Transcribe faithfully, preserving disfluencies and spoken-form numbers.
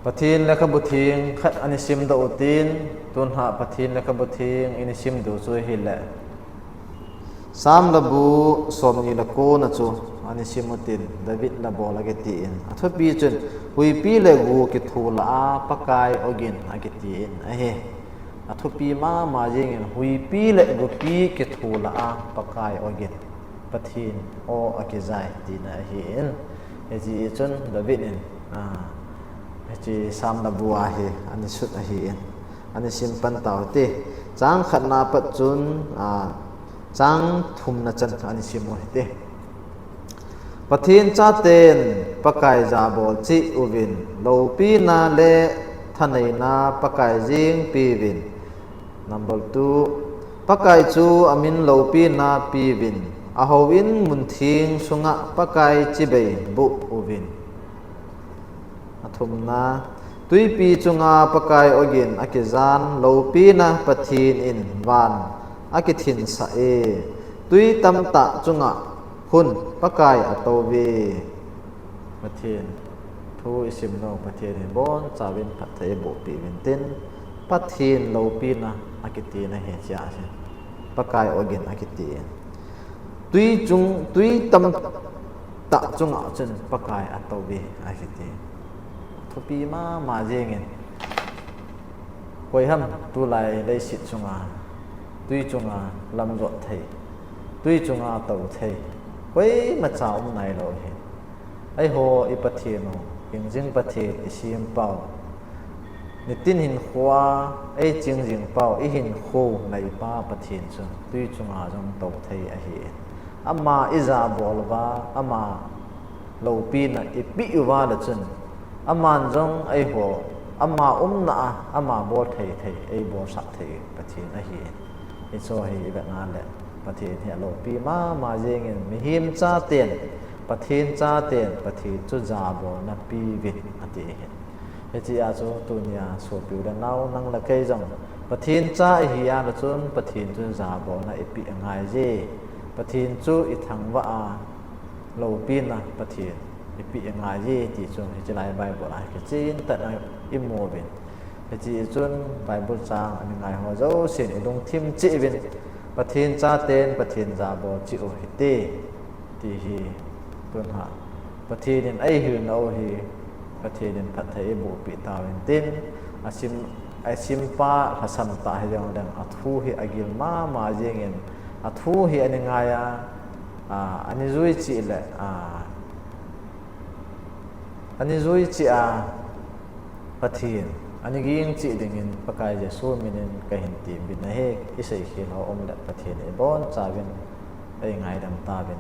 Pathen lekhabu theng khat ana simdoh utin, tunha Pathen lekhabu theng ina simdoh chu ahile, Sam le bu somni le kona chu ana sim utin, David le bol akiti in. Athupi chun, huipi le gu kitho lah a Pakai ogin akitin ahi. Athupi mama jengin, huipi le gupi kitho lah a Pakai ogin, Pathen o akijai tina ahin. Hiche chun David in, a, hiche Sam le bu a hi ana sut ahin, ana sim pan tau hite. Chang khatna pat chun, a, chang thumna chan ana sim u hite. Pathen chaten Pakai jabol cheh uvin, loupina le thaneina Pakai jeng peuvin. Number two, Pakai chu amin loupina peuvin, ahouin muntheng sunga Pakai chibai boh uvin. Athumna, twipi chunga Pakai ogin akijan loupina Pathen in van akithinsah e, twi tamtah chunga khun Pakai atouve. Pathen thu isim nau Pathen in bonchauvin phatthei eiboh peh uvin tin, Pathen loupina akitina hiche a hi, Pakai ogin akiti. Twi chung, twi tamtah chunga chun Pakai atouve akiti. Thupi mama jengin. Koi ham tulai leiset chunga, twi chunga lamjot thei, twi chunga tou thei, koimacha um nailou hi. Eiho i Pathen u, hingjing Pathen, i sempau, nitin hinkhoa eiching jingpau, i hinkho neipa Pathen chu twi chunga jong tou thei ahi. Ama ijabol uva, ama loupina ipeh uva le chun, aman jong eiho, ama umna a, ama bol thei thei eibolsah thei Pathen ahi. Hichu hi ivet na le, Pathen hi aloupi mama jengin, mihem chaten, Pathen chaten Pathen chu jabolna peuvin ati ahi. Hiche a chu tunia sopi u le nao, nang le kei jong Pathen cha ihi a le chun Pathen chu jabolna ipeh angaiye. Pathen chu ithangvah a, loupina Pathen ipeh angaiye ti chu hiche lai Bible a kichen tah a imu uvin. Hiche chun Bible chang ana ngai ho jousen ilungthim cheh uvin, Pathen chaten Pathen jabol cheh u hite, ti hi tunha Pathen in eihilna u hi Pathen in phatthei eiboh peh tauvin tin, asim, asimpa lhasam tah hijongleng athu hi agil mama jengin, athu hi ana ngai a, a, ana jui cheh le, a, ana jui cheh a, Pathen ana ging cheh dingin Pakai Jesu minin kahin tembin ahi. Iseikhel ho um le Pathen in ibonchauvin eingaidam tauvin.